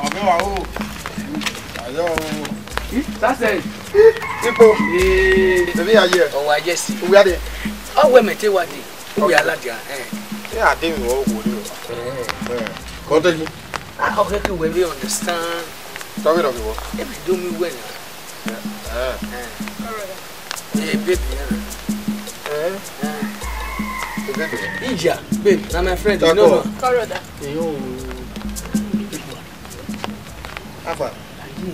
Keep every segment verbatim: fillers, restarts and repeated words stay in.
Ọmọ wa o. Ayọ o. Sase. Ikpo. Ee. Ebi ya ye. Ọ wa ye si. Uwe ade. Ọ wẹ mẹ te wa de. Uwe ala dia. Eh. Ẹ a de mi wọ wo re o. Eh. Kọ te yi. Ah, okay, okay, we we understand. Tọ vbe rọ vbe wọ. Ẹ mẹ do mi wẹ na. Eh. Eh. Eh, baby, eh. Eh? Eh. Eh, baby. Ija, babe, na my friend, you know. Kọrọ da. Eyo. Afa. Aye.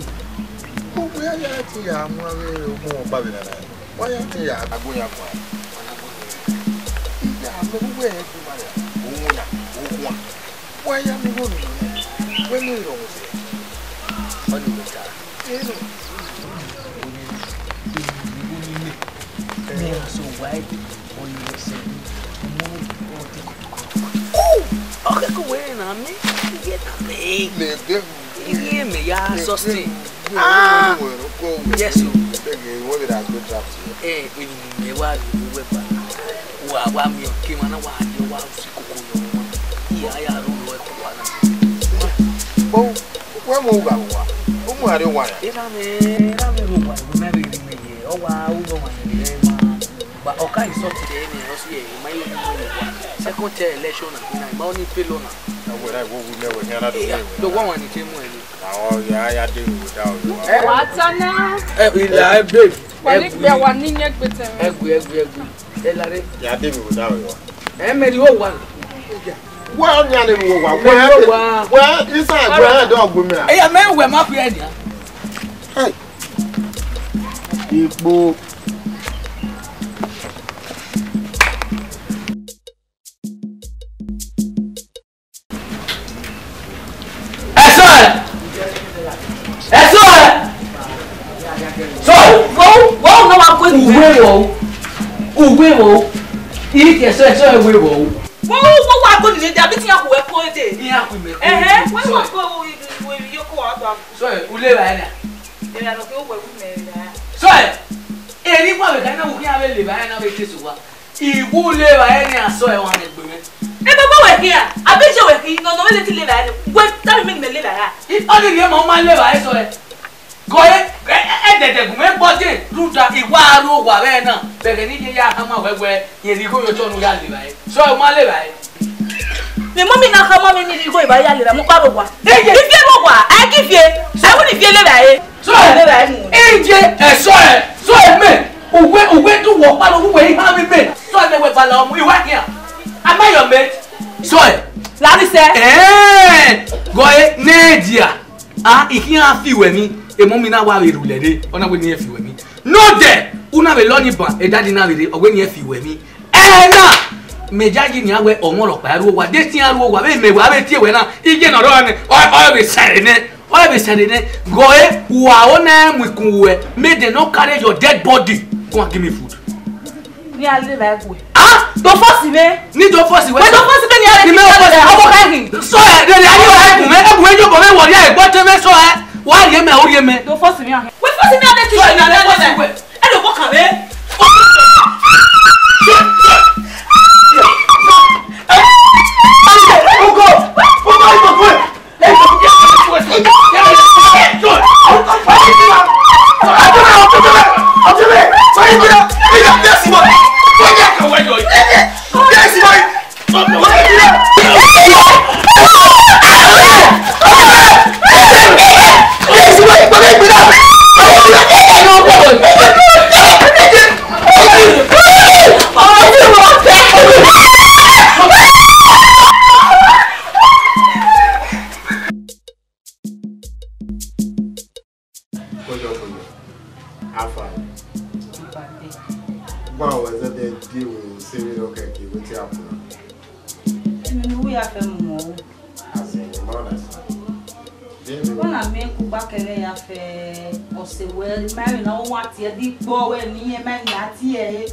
Gbogbo ya ya ti ya mu avbe ogun ọkpa vbe nana. Wa ya ti ya agbọn ya kua. Iya, me wu wẹ ẹgbẹ ma ya. Ogun na, ogun a. Wa ya mi wo mi. Wẹ mi rọ wo. Ọni wẹ ta. Eno. Ọ khẹke wẹ na mẹ, iye na mẹ. Iye mẹ ya sustain. Ah! Yes, o. Eh, emwi ne imẹ wa rhie vbe uwu ẹkpa na, wa wa miẹn ọke emwa na, wa rhie, wa si koko ye ọmwa. Iye a ya ru lọ ẹkpo wa na. Bo, wẹ mu gha vbe owa, u mu gha rrie owa ya. Erha mwẹ, erha mwẹ rrie owa, emwi na vbe rre imẹ ye, ọ wa ru lọ ọmwa ne rre ma. But ọ ka insult ẹre nẹ, ọ si ẹre, ma yo ni mu owa. Second term election na, na, ma ọni fail na. Awẹ na wo wu mẹ wẹ khian na do. Iya, wẹ do wa ọmwa ni te mu ẹre. Àwọn ya ya dé mi without you. Ẹ wá tán náà. Ẹ ìlà ẹ babe. Wà ní pé wà ní yẹn gbé tẹ̀mí. Ẹgù, ẹgù, ẹgù. Ẹ láre. Ya dé mi without you. Ẹ mẹ ri o wa. Wẹ ọ ni a lè mi wọ wa. Wẹ, wẹ, isa wẹ dọ gbẹ mi a. Ẹ ya mẹ wẹ ma fi ẹ nia. Hey. Ikpo. Ẹsọ ẹ! Ẹsọ ẹ! So, wo, wo, no wa kwe ni. Uwe wo. Uwe wo. Iri ke ẹsọ, ẹsọ ẹ we wo. Wo, wo wa kwe ni de, abi ti ya ku we ko de. Ni ya ku me ko. Ehe, we wa ko wo, wo yo ko wa do. So, ẹ, u le ra ẹ na. Era no ke wo we wu me ra. So, ẹ, eri wa we ka na wo ki a be le ba ẹ na be ke so wa. Iwu leva ẹre nian sọ ẹmwẹ ne egbe mwẹ. Ebe gbe wẹ khian, a be je wẹ khi, nọ nọ vbe leti leva ẹre, wẹ tama mẹ ne imẹ leva ẹre. I, ọ ni rhie ma, ọ ma leva ẹre sọ ẹ. Gọ ẹ, ẹ, ẹ, ẹdẹdẹ gun mwẹ kpọ je, rhunmwuda I wa ru owa vbe ẹre na, vbe ẹghẹ ne I ye ya khama wẹ wẹ, rẹn ne igho ye otọ ne u ya leva ẹre. Sọ ẹ, u ma leva ẹre. Mẹ mọ mi na khama mwẹ ne igho I ba ya leva, mu kpa rre owa. Eye. I fi ẹre owa, a i gi fi ẹre, a i wẹ ne I fi ẹre leva ẹre. Sọ ẹ, ije, ẹ sọ ẹ, sọ ẹ mẹ, uwẹ, uwẹ du wọ kpalo, uwẹ I ha mwẹ mẹ. Sọ ẹ mẹ wẹ bala ọmọ, I wa khian. Am I your mate? Sọ ẹ. Lari sẹ. Ẹẹ, gọ ẹ, ne dia. A, I khian fi wẹ mi, emọ mi na wa vbe rhulẹ re, ọ na wẹ ne irẹn fi wẹ mi. No dẹ, u na vbe lọ ni ban, e daddy na vbe re, ọ wẹ ne irẹn fi wẹ mi. Ẹna, mẹ yayi nian wẹ ọmọ rhọkpa ru owa, de te iran ru owa, vbe mẹ wẹ avbe tie wẹ na, iye ne ọ rrọọ nẹ, ọ, ọ vbe sẹre nẹ, ọ vbe sẹre nẹ, gọ ẹ, wa o na mu ikun ruẹ, make dem no carry your dead body, go and give me food. Ni a leva ẹguẹ. Ah! Do force mwẹ. Ni do force wẹ. Wẹ do force mwẹ ni a leva ẹguẹ. Ọmọ ka hin. So, eh, de, de, a ni wa ẹgùn mẹ, ẹgùn mẹ yobọ mẹ wọ ya ẹgbẹ ọtẹn mẹ so, eh. Wa rhie mẹ, o rhie mẹ. Do force mwẹ ahin. Wẹ force mwẹ a de ti. So, eh, na leva ẹguẹ. Ẹ lọ bọ kàn mẹ. Kojo, kojo. How far? Gba wẹ zẹdẹ die wẹ sẹ vberriọ kẹkẹ, wetin happen? Emwi ne uwu ya fẹ mu o. As in, you understand? Wẹ na miẹn kugba kẹrẹ ya fẹ ọse wẹ, ma emwi ne ọ wa tie ẹdẹ ikpọ wẹ ne irẹn ma emwi a tie ẹre.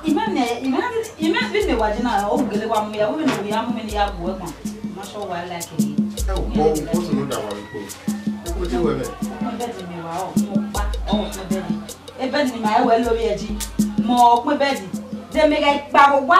I ma miẹn, I ma, I ma vbe miẹn wa je na, ọ gele wa mu ya, wẹ vbene u ya mu mwẹ ne I ya bu ẹre kpọn. Ma sure wa like ẹre. Ẹ o, bọ, o tunu da wa ikpo. Okpete wẹ mẹ. Ọkpẹn bẹdẹ mẹ wa, ọ, ọkpa, ọ, ọkpẹn bẹdẹ. Ebẹdẹ ne ima wẹ lovbiẹ ji, mẹ ọkpẹn bẹdẹ. De mẹ gha ikpavbo wa.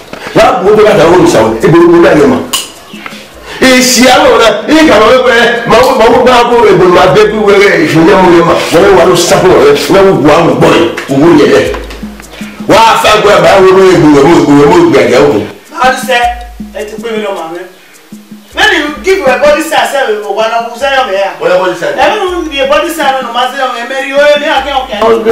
Wa bu obo na da wo sa, e bo na ye ma. Isi aro na, i ka ma wẹ, ma wo, ma wo ba ko e bo ma be bi wẹ, e bo ya mu ye ma. Wẹ wa lo sa ko wẹ, na wo wa mu gbo, wo ye le. Wa fa gbe ba wo lo e bo, wo, wo, wo gbe ya wo. Body sẹ, ẹ ti pé mi lọ ma mẹ. When you give your body size, say we go one of them ya. What body size? Ẹ mi nu bi body size no ma se ọmọ ẹmẹ ri o, ẹmẹ akẹ ọkẹ. Oge.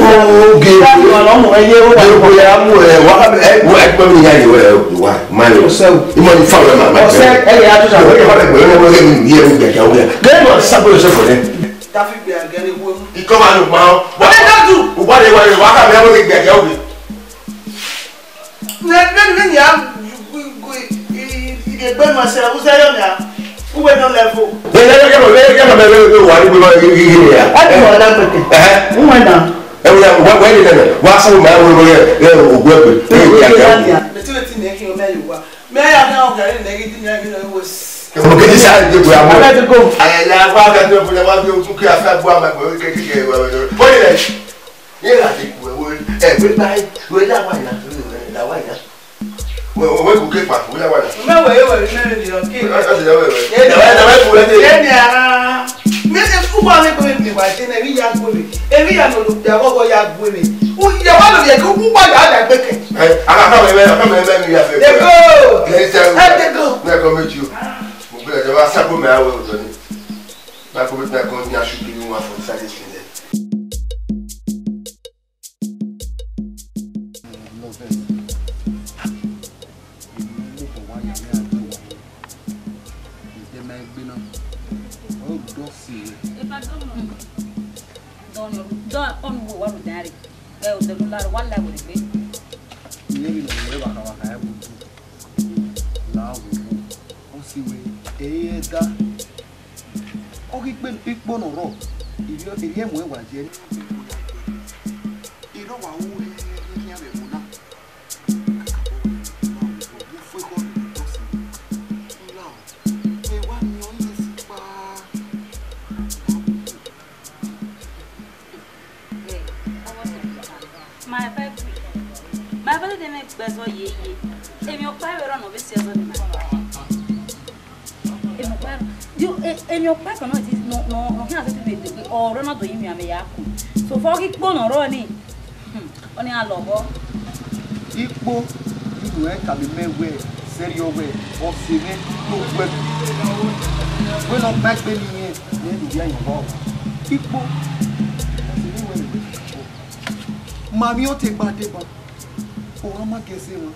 Ọmọ ẹyẹ wo. Oge ya mu ẹ, wa ka ẹ, wa ẹ pẹ mi ya ye wẹ, wa ma yo. Ọsẹ o. Imo ni fa wẹ ma, ma. Ọsẹ, ẹ yẹ atu sa. Wẹ ye fa wẹ, wẹ ye mi ye mi gbẹ ya wẹ. Gẹ mo sa bo se fo de. Tafi gbe agẹ ni wo. Ikọ ma lo ma o. Wa de ka du. Wa de wa de wa ka mi ẹ wo gbẹ ya wẹ. Vbene vbene ya gbe nuẹn sẹ uzẹ yọ nia, uwẹ nọ level. Ẹ, ẹ, ẹ, ẹ, ẹ, ẹ, ẹ, ẹ, wa ni gbẹmọ ghi ghi ghi ya. Ẹ ti wọ na gbẹkẹ. Ẹhẹ. Uwẹ na. Ẹ wẹ wa wa ni nẹ wa sọ ma wo wo ye wo gbẹ gbẹ. Ẹ ya ya. Mẹ ti wẹ ti nẹ kí o mẹ yọ wa. Mẹ ya na o gari nẹ gidi nẹ gidi o wo. Mo kedi sa de gbe amo. Ẹ ti go. Ẹ la wa ga de fun wa bi o tun ki afa bu ama gbe ke ke ke wa. Wo ni le. Ye gha de ku ẹvbo ẹvbo gba ẹvbo la wa yan, la wa yan. Wẹ wẹ ku ke kpa, wẹ la wa yan. Mẹ wẹ wẹ mẹ ni o ke. Ọ ọ ti da wẹ wẹ. Ye da wẹ da wẹ ku wẹ de. Ye ni ara. Mẹ se ku wa me ko me wa je na, evi ya ku me. Evi ya no lo ya go go ya ku me. U ya wa lo ye ku wa ya da gbe ke. Ẹ, a ka ka mẹ mẹ ka mẹ mẹ ni ya fe. Ẹ go. Ẹ ti go. Mẹ ko me ju. Mo gbẹ da wa sa ko mẹ a wẹ o ni. Bible na kon ni ashu kiri wan for inside this thing there. Dọn ọnurho wa rhunmwuda ẹre, ẹ odẹ ne u la, wa la ẹvbo rre egbe. Iyẹn vbe ne ọ rre vbe vbe vbe vbe. La vbe vbe. Ọ si wẹ, ẹ i re ẹda. Ọ ghi kpe ikpo ne ọ rrọọ, erriọ erriọ ẹmwẹ wa ye. Ma vbe gbe, ma vbe dede mwẹ gbe ẹzọ yeye. Emwi ọkpa vbe rrọọ ne ọ vbe si ẹzọ ne ima. Emwi ọkpa, you, e-, emwi ọkpa kan nọ, it is nọ, nọ, nọ khian sẹtin vbe degbe, ọ rre na do yi emwi amẹ ya ku. So far ghi kpo ne ọ rrọọ ni, hmm, ọnii a lọghọ. Ikpo, you know, ẹ tama mẹ wẹẹ, sẹrriọ wẹẹ, ọse mwẹ, ne okhuẹ. Wẹ ne ọ gba egbe ne irẹn, ne ovbi a yan ọba. Ikpo, ọse mwẹ wẹẹ, ma vbe otọ egba deba, ọmwa ma gẹsẹ mwa,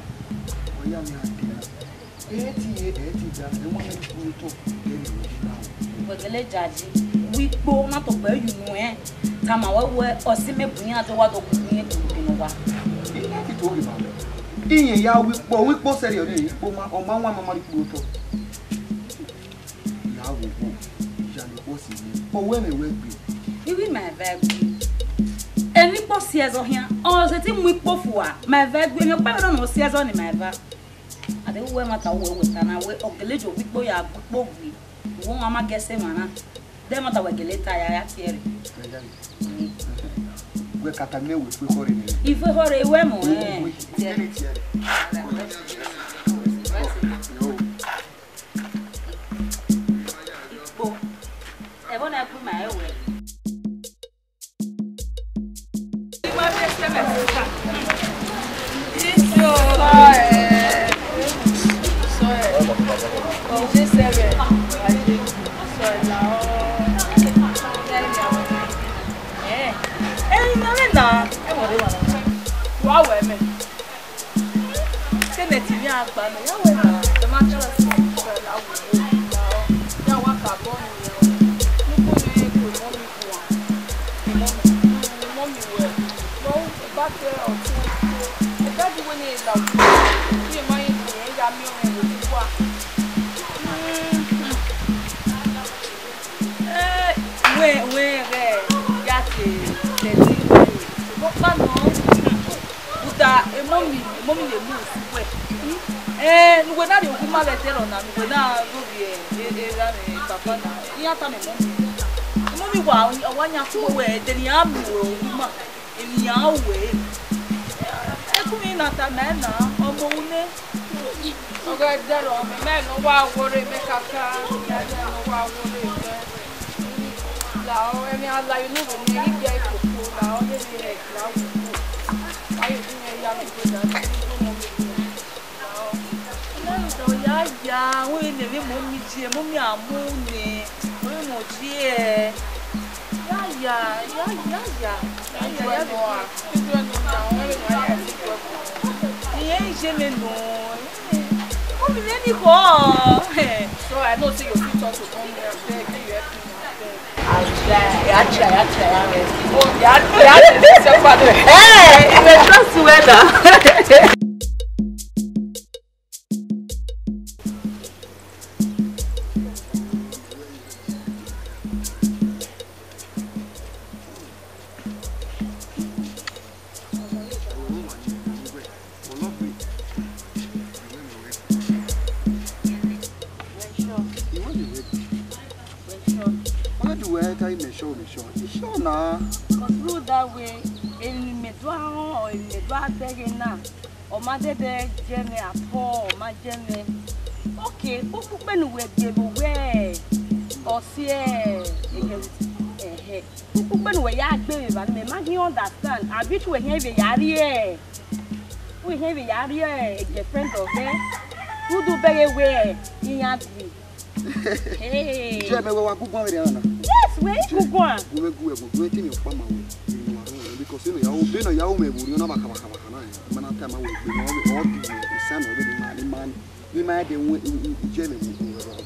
ọ ya mwẹ a dee. Ẹ ti ye, ẹ ti da, ẹ wan ne kuru otọ, ẹ ne ọ na. Wẹ gele jaji, wẹ ikpo na tobọ ẹ ye unu ẹn, tama wẹ wẹ ọse mwẹ bu iran do wa do gu iran kuru kene owa. Ẹ ti to ghe ma wẹ. Iran ya wẹ ikpo, wẹ ikpo sẹrriọ ni, ikpo ma, ọ ma wan ma ma rhie kuru otọ. Ya wo wo, ya ne ikpo si ye. Kpọ wẹ mwẹ wẹ gbe. Iwi ma eva gbe. Emwi ikpo si ẹzọ khian, ọ sẹtin mu ikpo fua, ma eva gbe, emwi ọkpa vbe rrọọ ne ọ si ẹzọ ni ma eva. A deghẹ uwẹ ma ta, uwẹ wẹ ta na wẹ, ọ gele je wẹ ikpo ya gbe ikpo gbe. Uwẹ ọmwa ma gẹsẹ emwa na. Deghẹ ma ta wẹ gele ta ya, ya tie ẹre. Wẹ ka ta mẹ wẹ ifuẹ khọre nẹ. Ifuẹ khọre, iwẹ mọ, eh. Wẹ, wẹ, wẹ tie ẹre. Ikpo. Ẹvbo na gbe ima ẹwẹ. Wa wẹ mẹ. Kene ti mwi agba nọ, ya wẹ na, the mattress, ya wẹ na, ya wa ka bọ ni ya. Nuko ne ko mọ mi bua. Mọ mi, mọ mi wẹ. No, back there, ọtẹn. Daddy wẹ ne la. Ye ma yi ni ya mi o me bua. Eh, wẹ, wẹ, ghẹ, ya te, te, te, te. Mo pa nọ. Uda, emọ mi, emọ mi le mu osu wẹ. Eh, ne uwẹ na rhie ohu ima vbe ẹdẹrriọ na, ne uwẹ na rhie, eh, eh, eh, papa na. Iran tama emọ mi. Emọ mi wa, ọ wa yan kugbe wẹ, ẹdẹ ne iran mu ohu ima, emwi iran ru ẹre. Ẹkun mi na tama ẹre na, ọmọ unu nẹ. Ọghe ẹdẹrriọ mẹ, mẹ ne ọ wa wọrre mẹ kaka, mẹ ne ọ wa wọrre mẹ. La ọ, emwi a la unu vbe mẹ, I gia ikoko, la ọ, vbe mẹ rẹ la ọ. Aye, vbe mẹ ya vbe da, vbe mẹ rẹ la ọ. Ọlọrun ya ya, wẹ ne emwi emọ mi die, emọ mi a mu nẹ, emọ mi ọ die. Ya ya, ya ya, ya ya, ya ya. Iran je mẹ nọ. Mommy, let me go. So I know say you fit talk to mommy and beg you help me. I'll try, I'll try, I'll try, I'll try. Oh, yeah, yeah, yeah. Hey, you may trust well now. Why do I tell you, sure, sure? You sure now? Because look that way, emwi mẹ do a rọn, emwi mẹ do a bẹghe na. Ọ ma dede jẹ mwẹ at all, ọ ma jẹ mwẹ. Okay, ukpukpe ne uwẹ gbe vbe owẹ, ọ si ẹhẹ. Ukpukpe ne uwẹ ya gbe vbe evba ni, mẹ ma ghi understand. Abi uwẹ khian vbe ya rrie, uwẹ khian vbe ya rrie girlfriend ọghẹ. Udu bẹghe wẹ iran gbe. Hey. Iye mẹ wẹ wa gu guan vberriọ na. Yes, wẹ gu guan. Gu wẹ gu wẹ gu wẹ te mi ọkpa ma wẹ. Because you know, ya o be na ya o mẹ vbe orhiọn na ba kaba kaba kana. Ma na ta ma wẹ gbe no, ọ bi isan no be ma ni ma ni. Ni ma de wẹ iye mẹ wẹ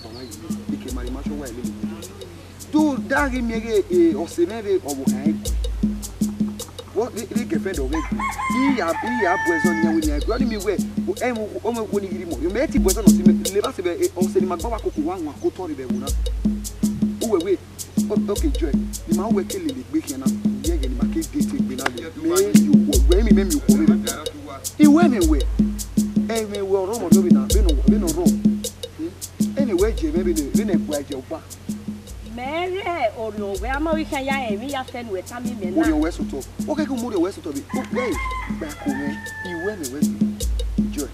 wa ma yi. Ike ma ni ma sọ wa ile. Do da ghi miẹn ghe, eh, ọse mwẹ vbe ọvbokhan ẹre. Vbọ, vbe, vbe girlfriend ọghẹ gbe. I ya, I ya bu ẹzọ ne iran wẹ ne iran gbe. Ọni mi wẹ, o, ẹ mu, o mu ẹguọ ni ghi rre imọ. Mẹ ti bu ẹzọ nọ si mẹ, leba sẹ vbe, eh, ọse ne ima gba wa koko wa wan ko otọ rre vbe ẹvbo na. Uwẹ wẹ, o, okay, Joy, ne ima wẹ ke lele egbe khian na, yẹ ẹghẹ ne ima ke date egbe na le. Mẹ mi okhuo, wẹ mi, mẹ mi okhuo vbe. Iwẹ mẹ wẹ, ẹ mẹ wẹ ọrọ mọ rriọ vbe na, vbe nọ, vbe nọ rrọọ. Hmm? Ẹ mẹ wẹ jẹ mẹ vbe ne, vbe ne ẹgbua jẹ ọkpa. Mẹ rẹ orhiọn wẹ Ama wẹ khian ya rẹn emwi ya fẹ ne uwẹ tama imẹ na. Orhiọn wẹ sotọ. Ọ khẹke u mu orhiọn wẹ sotọ vbe. Ọ gbe gba ko mwẹ. I wẹ mẹ wẹ bi. Joy.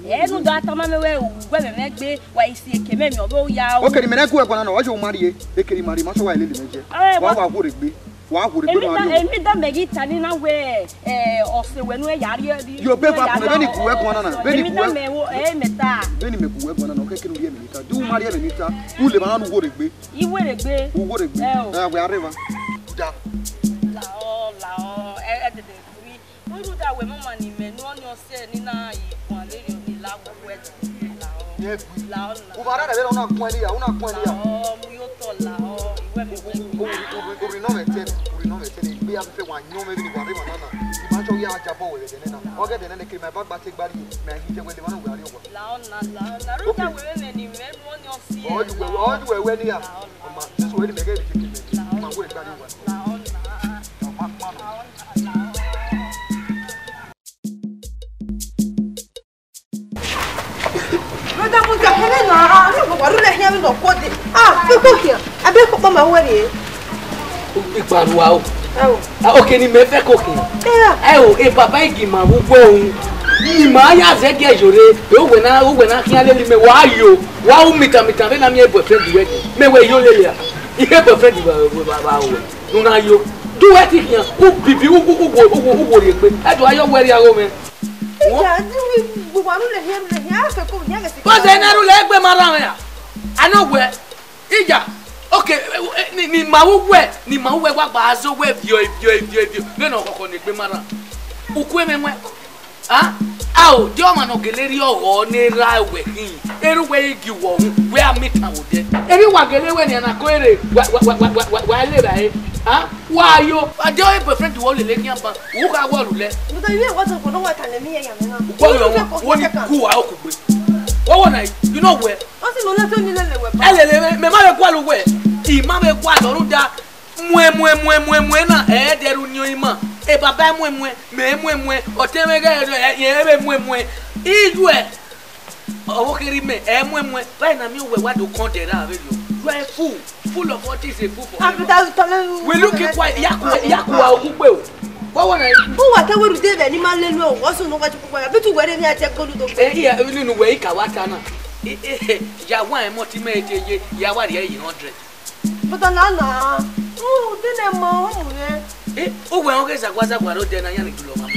Ẹ nu do a tama mẹ wẹ uwẹ mẹ mwẹ gbe, wa i si eke mẹ miẹn ọvbe u ya. Okere mẹ ne gu ẹguan na, ọ ye u ma rrie. Ekere ma rrie, ma sọ wa lele mẹ jẹ. Ẹ, wa wa wo rhe gbe. Wa wo rhe gbe ma rrie. Emwi da mẹ ghi ta ni na wẹ, ẹ, ọse wẹ nu ya rrie. Yo be va kun, vbene gu ẹguan na na, vbene gu ẹ. Emwi da mẹ wo, ẹ, mẹ ta. Vbene mẹ gu ẹguan na na, ọ khẹke ne u rhie emwi ni ta. Di u ma rhie emwi ni ta. U le emwa na ne u wo rhe gbe. I wo rhe gbe. U wo rhe gbe. Ẹ o. Ẹ, wẹ a rre evba. Da. Lahọ, lahọ, ẹ, ẹ dede kuri. Wẹ rhunmwuda wẹ mama ne imẹ ne ọnii ọse ne I na ye guan vberriọ ne I la wẹ wẹ lahọ. Ye gui. Lahọ na. U ma rre vberriọ, u na guan ne ya, u na guan ne ya. Lahọ, mu ye otọ lahọ, I wẹ mẹ wẹ gui. Orhiọn nọ mwẹ te, orhiọn nọ mwẹ te, egbe ya fẹ wa yọn mwẹ vbene wa rre emwa na na. I ma chọ ya ja bọ wẹ vbe ẹdẹ nẹ na. Ọ ghe ẹdẹ nẹ ne kere ma ba gba te gba rrie, mẹ ghi jẹ wẹ le emwa na wẹ a rrie owa. Lahọ na, lahọ na. Rhunmwuda wẹ vbe mwẹ ne imẹ ne ọnii ọse. Ọ ju wẹ, ọ ju wẹ wẹ ne ya. Lahọ. Ọma, Jesu wẹ ne imẹ ghẹ vbe keke mẹ. Lahọ. Ma wẹ gba rrie owa. Lahọ na. Ọma, ọma. Lahọ na, lahọ. Brother Musa, come here now. Ah, no, wa rule here, no, kode. Ah, no, come here. Abeg, come, ma wẹ rrie. Ikparua o. Ẹ o. Ah, okay, ne imẹ fẹ koko. Yeah. Ẹ o, e baba igi ma vbe uwu ohun. Ima ya zẹ gie yore. E uwẹ na, uwẹ na khian lele mẹ, wa yo. Wa u mitan mitan vbe na miẹn boyfriend wẹ. Mẹ wẹ yo lele a. Ihe boyfriend wa, wa, wa, wa, wa. Nu na yo. Du wẹ ti khian. U bibi, u, u, u, wo, u, wo, u wo rhie egbe. Ẹ do ayọ wẹ rrie agho mwẹ. Ija, di wi, wi wa rule here, rule here. A fẹ ko, here, gesi. Bọ zẹ na rule egbe ma rran mwẹ a. A nọ wẹ. Ija, okay, eh, eh, ni, ni ma wu wẹ, ni ma wu wẹ wa gba zo wẹ viọ, viọ, viọ, viọ. Vbene ọkhọkhọ ne egbe ma rran. Uku ẹmwẹ wẹ. Ah? Ao, de ọmwa ne ọ gele rhie ọghọ ne erha wẹ khin. Erha uwẹ i gi wọ hu, wẹ a mitan vbe odẹ. Emwi wa gele wẹ nian na ko ere, wa, wa le vba e. Ah? Wa yo. A de ọre boyfriend wọ lele khian ban, u kha wọ rulẹ. But I hear what of no wa tan me ya me na. Ugbọ yọ wọn, wo ni ku wa okugbe. Wo wo na, you know where? Ọ sị na ọ na tọ ni lele wẹ ba. Ẹ lele mẹ, mẹ ma vbe gualọ uwẹ. I ma vbe gualọ rhunmwuda muẹn, muẹn, muẹn, muẹn, muẹn na, ẹ dẹ ru ni ima. E baba muẹn, muẹn, mẹ muẹn, muẹn, ọtẹn mwẹ ghẹ, ẹ, ẹ, ẹ vbe muẹn, muẹn. Iyuẹ, ọvbokherhe mẹ, ẹ muẹn, muẹn. Vbene a miẹn uwẹ wa do kọn dẹ ra vberriọ. You are a fool. Full of what is a fool for. Abita tọlẹ. We look it quite, ya ku, ya ku wa okugbe o. Wa wọ na. U wa te wẹ rhunmwuda vbene ima lele uwẹ, ọ sunu wa ju kugbe. Abita uwẹ rre emwi a te gbolu do. Eh, iya, nunu wẹ i ka wa ta na. Eh, eh, eh, ya wa ẹmwẹ ọtẹn mwẹ te ye, ya wa rhie ye hundred. But na na, u de ne ma ọ mu ye. Eh, uwẹ ọghe zagua zagua rre odẹ na, iran ni dulọ ma.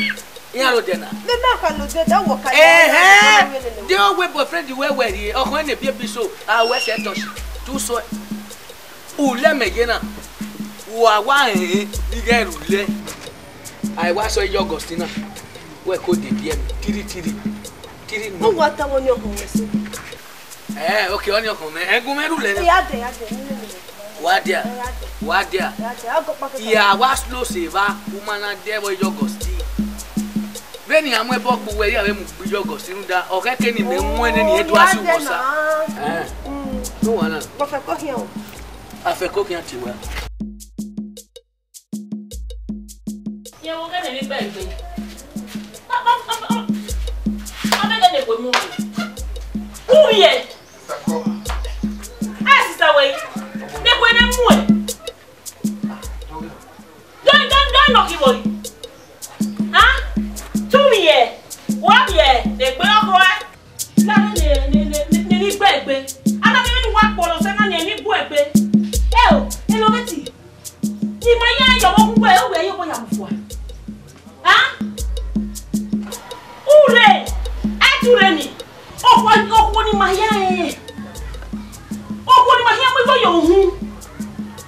Iran rre odẹ na. Mẹ ma ka lo odẹ, da wọ ka ya. Ẹhẹn. De ọ wẹ boyfriend wẹ wẹ rhie, ọkhọ ne biẹ bi so, a wẹ sẹ touch. Tu so. U lẹ mẹ ye na. Wa wa hẹn, ighẹ rulẹ. A wa sọ iye Augustina. Wẹ ko de biẹ mi. Tiri, tiri. Tiri nọ. Ọ wa ta wọ ni ọkhọ wẹ so. Eh, okay, ọni ọkhọ mẹ. Ẹgun mẹ rulẹ na. Ya de, ya de, ni, ni, ni. Wa dia. Ya de. Wa dia. Ya de, a gọ kpakẹ. Ya wa slow se va, u ma na de vbe yọgọ sti. Vbene a mu ẹbọ gbe uwẹ, ya vbe mu gbe yọgọ sti rhunmwuda, ọ khẹke ne imẹ mu ẹnẹ ni, e do a si wọ sa. Eh. Mm. No wa na. Bọ fẹ ko khian o. A fẹ ko khian tie wa. Yẹn wo gẹdẹ vbe gba egbe. Ọ, ọ, ọ, ọ, ọ vbe gẹdẹ kue mu. U vbiẹ. Ẹ sisa wẹ yi. De kue ne mu ẹ. Dọ, dọ, dọ nọ ki vbo yi. Ha? Tu vbiẹ. Wa vbiẹ. De gbe ọghe. Gare ne, ne, ne, ne, ne ni gbe egbe. Ana mi ne wa kpọlọ sẹ na ne ni gbe egbe. Ẹ o, Eloveti. I ma ya yọ vbe uwu ẹ, uwu ẹ ye obọ ya mu fua. A? Ure, ẹ tu re ni. Okhuo, okhuo ni ma hia ẹre. Okhuo ni ma hia mu igho ye uhunmwu.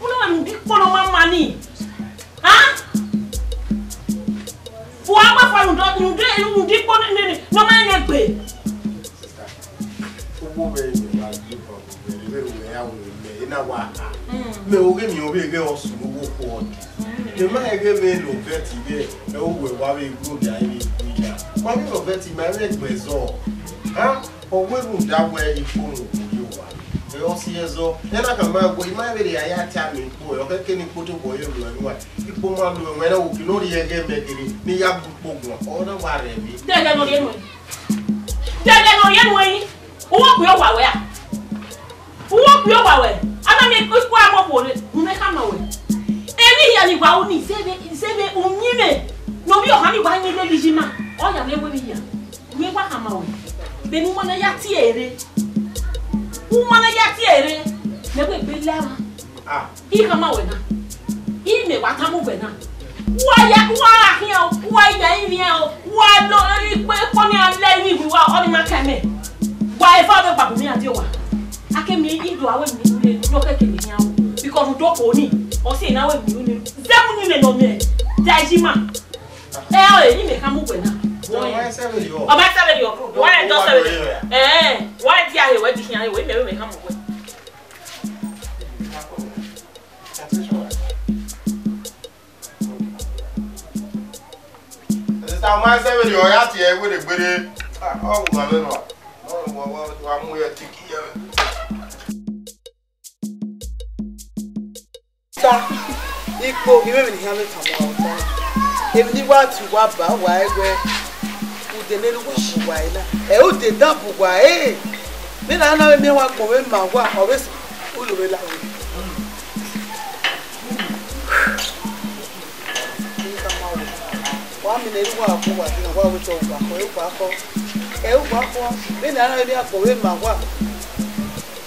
Unu ma mu bi kpọnọ ma ma ni. A? Fua gba fua rhunmwuda, rhunmwuda, rhunmwuda ikpo ne, ne, ne, ne ọ ma rẹn egbe. Sister, uwu vbe ẹ wa gbe ibọ vbe ẹ, vbe ẹ ya ru mẹ, ena wa ha. Mm. Mẹ oghe miẹn ovbi ẹghẹ ọ sunu vbe okhuo ọdẹ. Mm. Mẹ ma ẹghẹ vbe Eloveti vbe ẹ, uwẹ wa vbe gbe odia vbe iku iya. Wa vbe Eloveti ma vbe gbe ẹzọ. Ha? Ọ wẹ rhunmwuda wẹ ikpo ne okhuo ye owa. Ẹ ọ si ẹzọ. Ena khama wẹ, I ma vbe rhie a ya tie amẹ ikpo, ọ khẹke ne ikpo tobọ ye ru ẹmwẹ. Ikpo ma ru ẹmwẹ, ẹna wo kilo rhie ẹghẹ mẹ kherhe, ne I ya gbe ukpo guan. Ọ na wa rẹ emwi. Dẹdẹ ne ọ rhie nuẹn. Dẹdẹ ne ọ rhie nuẹn yi. Uwu okpia owa wẹ a? Uwu okpia owa wẹ? A na miẹn ikpo amọ khuo rre, u mwẹ khama wẹ. Iran ni wa uni, zẹvbe, zẹvbe uyinmwẹ ne ovbi ọhan ni wa yin lele iyima, ọ ya mwẹ wẹ vbe iran. Wẹ wa khama wẹ, vbene u ma na ya tie ẹre, u ma na ya tie ẹre, mẹ wẹ egbe la emwa. Ah. I khama wẹ na, I mẹ wa tama uwẹ na. Wa ya, wa gha khian o, wa ya ivbian o, wa lo ikpe, ikpọ ni a lẹ ivbi wa, ọ ni ma ka mẹ. Wa efa vbe gbabu mi a die owa. A ke miẹn ido aro emwi ne ọ khẹke ne iran ru, because u do kpo ni, ọ si na ru emwi ru ni. Zẹ mu ni nene ọ miẹn, da iyima. Ẹ, ọ, emwi mẹ khama uwẹ na. Ọ ma sẹ vberriọ. Ọ ma sẹ vberriọ. Wa rẹn dọ sẹ vberriọ. Ẹ, wa dia he, wẹ di khian he, wẹ mẹ, mẹ khama uwẹ. Sista, ọ ma sẹ vberriọ, ọ ya tie ẹre gbedegbede. Ah, ọ wu ma vbe nọ. Ọ wa, wa, wa mu ye tiki ye. Ta, ikpo, I mwẹ emwi ne I khian vbe tama uwa vbe ọta na. Emwi ne I wa tie uwa ba, wa ẹre wẹ, ude ne erha uwa bu uwa ẹre na. Ẹ, ude dan bu uwa ẹre. Vbene a na vbe miẹn uwa agbọn vbe ma uwa, ọ vbe s-, u lo vbe la vbe. Wa miẹn ne erha uwa bu uwa ẹre na, wa vbe tọ uwa khọ, ẹ uwa khọ. Ẹ uwa khọ, vbene a na vbe miẹn agbọn vbe ma uwa.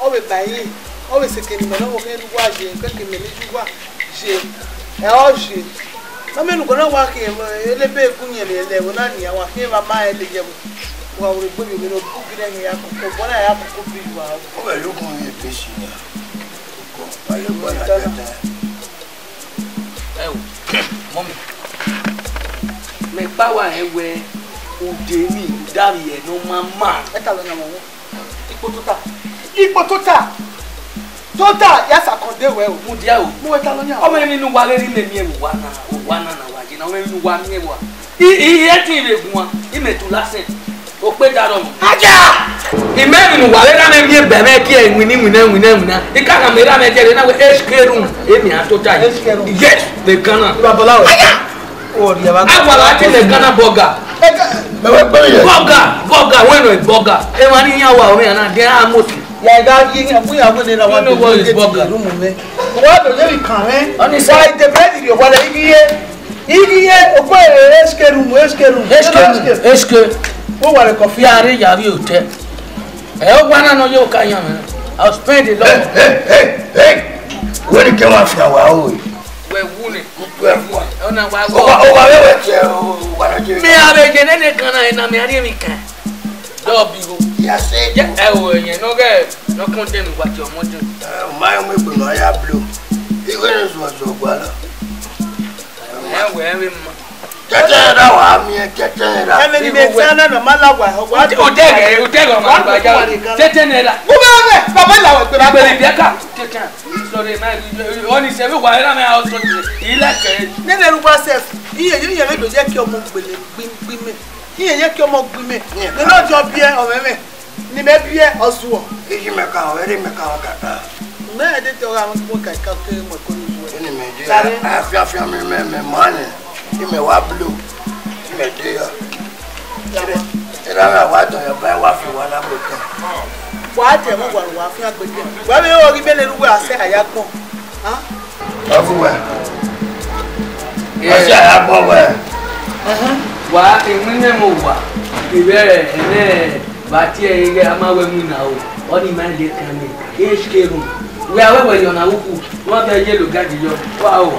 Ọ vbe ba ẹre, ọ vbe sẹ eke ne imẹ ne ọ vbe khin rre uwa ye, ke eke imẹ ne I ye uwa ye. Ẹ ọ ye. Ma miẹn ne ugbẹn na wa khian, ele ebe gun yẹn vbe ẹvbo na nian, wa khian vbe ama ẹre ye ẹvbo. Wa vbe gbe vbe vbe ne obu ghi rẹn ya koko, obọ na ya koko bi uwa. Ọ vbe lu gun ye ebe si nian. Wa ye obọ na ya ta. Ẹ o, mọmi, mẹ kpa wa rẹn wẹ ude ni, uda vbiẹ ne ọ ma ma. Ẹ ta lọ yan mọ. Ikpo tota. Ikpo tota. Tota, ya sa kọn de wẹ o. Mudia o. Mu wẹ ta lọ yan. Ọmọ emwi ne uwa vbe rhie miẹn vbe uwa na, uwa na na wa ye na, ọmọ emwi ne uwa miẹn vbe uwa. I, I, I, ẹ tin vbe guan, I mẹ tu lasẹn. Okpe da rọ. Aja! I mẹ emwi ne uwa vbe na mẹ miẹn bẹmwẹ kie winna, winna, winna, winna. I ka gha mẹ ra mẹ jẹ na wẹ H K room, emwi a tota yi. H K room. Yes, vbe Ghana. Babalawo. Aja! Awara ti lẹ Ghana burger. Burger, burger, wẹ nọ burger. Emwa ni yan wa, ọmọ ya na, they are most. Ya ga yi, ya bu ya bu ne na wa. You know what is burger? Room mẹ. Wa do ye kan mẹ. Honestly. Wa de bread yo, wa le yi ye. Iye, okwe, H K room, H K room. H K room, H K. Wo wa le coffee. Ya re ya vbe hotel. Ẹ, ọ wa na nọ ye oka yan mẹ. I'll spend a lot. Hey, hey, hey, hey. Wẹ ni kẹ wa fian wa o. Wẹ wu ni. Wẹ wu. Ọ na wa. O wa, o wa vbe wẹ tie, o wa na tie. Mi a vbe je nene kan na, na mi a rhie emwi kan. Dọ bi gho. Ya se. Ẹ o, ẹyẹn nọ ghẹ, nọ kọn dẹn mi wa tie ọmọ dẹn. Ẹ, ọ ma yọ mu egbe nọ ya blo. Ighe ne zuọ zuọ gua la. Ẹ wẹ, ẹ vbe ma. Tẹtẹ ra wa miẹn, tẹtẹ ra. Ẹmẹ ni mẹ ta na nọ ma la wa, wa. Odẹgẹ, odẹgẹ ọmọ àgbàjá. Tẹtẹ nẹ la. Mo bẹ bẹ, baba la wa gbẹrẹ. Gbẹrẹ bi aka. Tẹtẹ. Sorry, ma, ọ ni sẹ vbe wa, ẹ na mẹ a sọ ti. Ilẹ kẹ. Nene ru wa sẹ. Iye, iye, iye, do jẹ ki ọmọ gbele, gbin, gbin mẹ. Iye, iye, ki ọmọ gbin mẹ. Nene ọjọ biẹ, ọmọ mẹ. Ne imẹ biẹ, ọ zuọ. Eyi mẹ kan, ẹre mẹ kan kaka. Mẹ de te ọghe amwa kpo ka ka ke mu ẹko ni zuẹ. Eni mẹ de, afiafian mẹ, mẹ, mẹ ma nẹ, imẹ wa blo, imẹ de ya. Era mẹ wa dọn ya ba wa fi wa na gbe kan. Wa tẹ mu wa wa fi agbe de. Wa be o ghi bele ru wa sẹ aya gbọn. Ọ fu wẹ. Ọ sẹ aya gbọn wẹ. Wa, emwi ne mo wa, ivẹ ẹnẹ. Vbe a tie ẹre ighẹ a ma wẹ winna o, ọ ni ma lele kan nẹ, H K room. Wẹ a wẹ wẹ ye ọna uku, ne ọ bẹ ye lo gadi yọ, wa ho wa.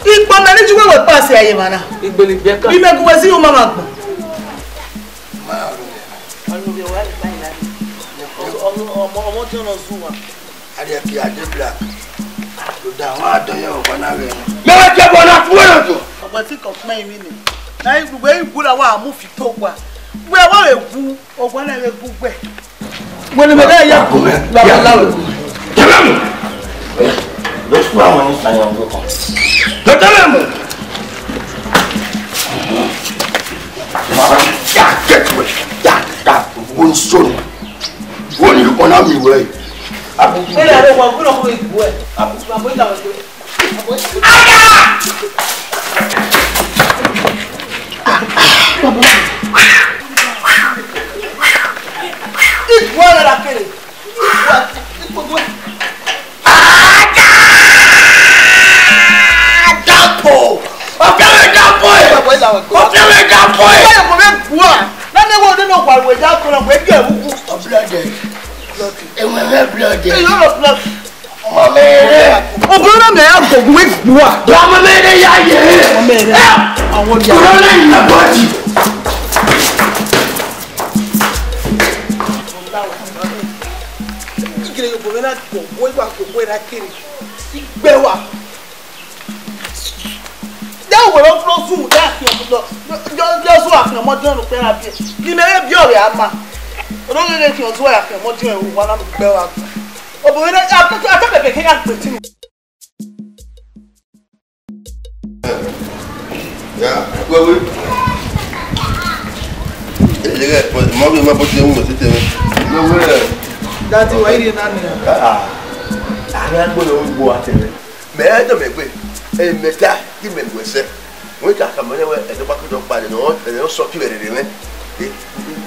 Ikpọ mẹ ne ju wẹ wẹ kpa sẹ a ye emwa na. Igbele ibiẹka. Imẹ gu wẹ si yo ma ma gbọn. Ọnuvbi wa le kpa ila. Ọmọ, ọmọ, ọmọ tí ọ̀nà zu wa. Ariẹ ki Ade Black. Lo da wọn adọ yẹ ọkọ na ghẹ. Mẹ wẹ jẹ bọ na fún ẹrọ jọ. Ọgbẹn tí kò pẹ́ mi nì. Na igbugbe igbura wa mu fi to gua. Wẹ wa le gu, ọgua na le gu gbẹ. Wẹ ni mẹ da ya gu mẹ. La la la. Tẹlẹ mu. Lọ sún àwọn ní sanyọ ọdún kan. Lọ tẹlẹ mu. Ya get away. Ya, ya. Wọn sọnù. Wọ́n ní kọ́nà mi wẹ̀. Ẹ yà lọ wà gbọ́dọ̀ kúrò ìdìbò ẹ̀. Àbúrò ìdàgbàsókè. Aya! Ìdìbò ẹ̀ rà kéré. Ìdìbò ẹ̀, ìdìbò ẹ̀. Aya! Ọtẹn mwẹ ga bọ ẹ. Ọtẹn mwẹ ga bọ ẹ. Na ne wo de no wa we da ko na we ge wu. Blood. Ẹwẹ mwẹ blood. Ẹ yọ blood. Ọmọ mwẹ rẹ. Obìnrin náà mẹ ya gbogbo we gbua. Ọmọ mwẹ rẹ ya ye. Ọmọ mwẹ rẹ. Àwọn ọjà. Corona in my body. Igere yobọ mwẹ na gbogbo, wa gbogbo ra kere. Igbe wa. De wẹ vbe flo sun, de a khian ọmọ, de, de, de ọzọ a khian ọmọ diọn ne ukpẹ na biẹ. Ne imẹ vbe biẹ ọre a ma. Ọdọ ghe ghe khian ọzọ a khian ọmọ diọn, wa na mu gbe wa. Obìnrin náà, a, a, a, a, a, a, a, Ya, wewe. Ele ghe, mọ bi ma bo ti mu tete. Wewe. Daddy, wa ire na ni. Ah, ah. Ara gbọdọ ugbo atẹrẹ. Mẹ ẹ dọ mẹ gbe, ẹ mẹ ta, ki mẹ gbe sẹ. Wẹ ka ka mẹ wẹ, ẹ dọ pa kidọ pa nọ, ẹ dọ sọ ki wẹ rere mẹ. Ẹ,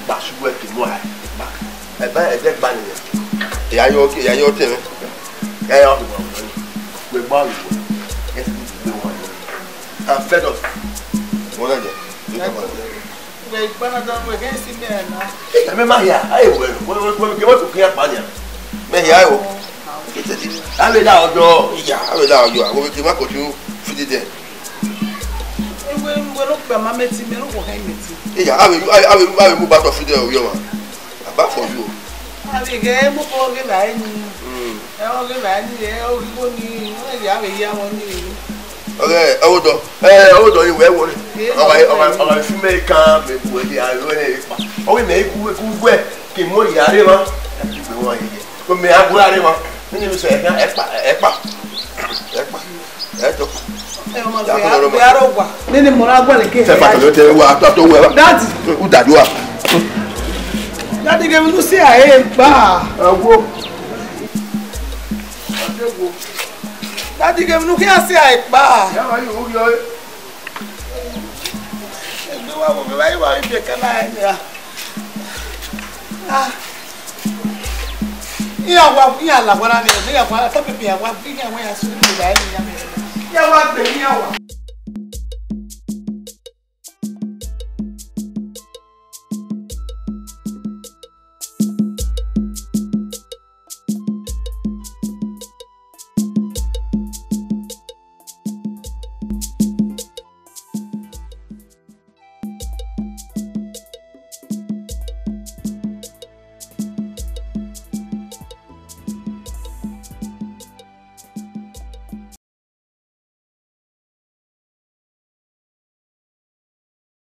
pa su wẹ ki mu a, pa. Ẹ ba ẹ dẹ gba ni. Ẹ ya yọ, ẹ ya yọ tẹ mẹ. Ẹ ya yọ. Wẹ gba wẹ. Ẹ ti gbe wọn. I'm fed up. Wọn na jẹ. Wẹ gba na dọ wẹ gẹ si mẹ na. Ẹ mẹ ma ya, aye wẹ. Wẹ wẹ wẹ ke wẹ ko kian pa ni. Mẹ ya o. Ave da ọjọ, iya, ave da ọjọ, àwọn ke ma ko ju fidi dẹ. Iwe iwe no kpe ma meti, me no ko he meti. Iya, ave ave ave mu ba to fidi o yo ma. Aba for you. Ave ge mo ko ge ba ni. Mm. Ẹ o ge ba ni, ẹ o ge ko ni, o ya ave ya wọn ni. Ọghe ọwọdọ, ẹ ọwọdọ ni wẹ wọrẹ. Ọgha ọgha ọgha fi mẹ kan mẹ bu ẹdi aro ẹre pa. Ọghe mẹ iku iku wẹ ke mo ya re ma. Ẹ ti gbe wọn yẹyẹ. Ko mẹ a gua re ma. Ni ni sẹ ẹ pa ẹ pa. Ẹ pa. Ẹ to. Ẹ ma gbe aro wa. Ni ni mo ra gua le ke. Sẹ pa to te wa to to wẹ. Daddy. U daddy wa. Daddy ge mi nu si a e gba. Ẹ wo. Daddy ge mi nu ke a si a e gba. Ya wa yo yo. Egbe wa wo, wa wa ibi ẹka na ẹ nira. Ah. Iran wa, iran la wa na ni, iran wa, ta pepe iran wa, iran wa ya su ni la ni ya me. Iran wa gbe, iran wa.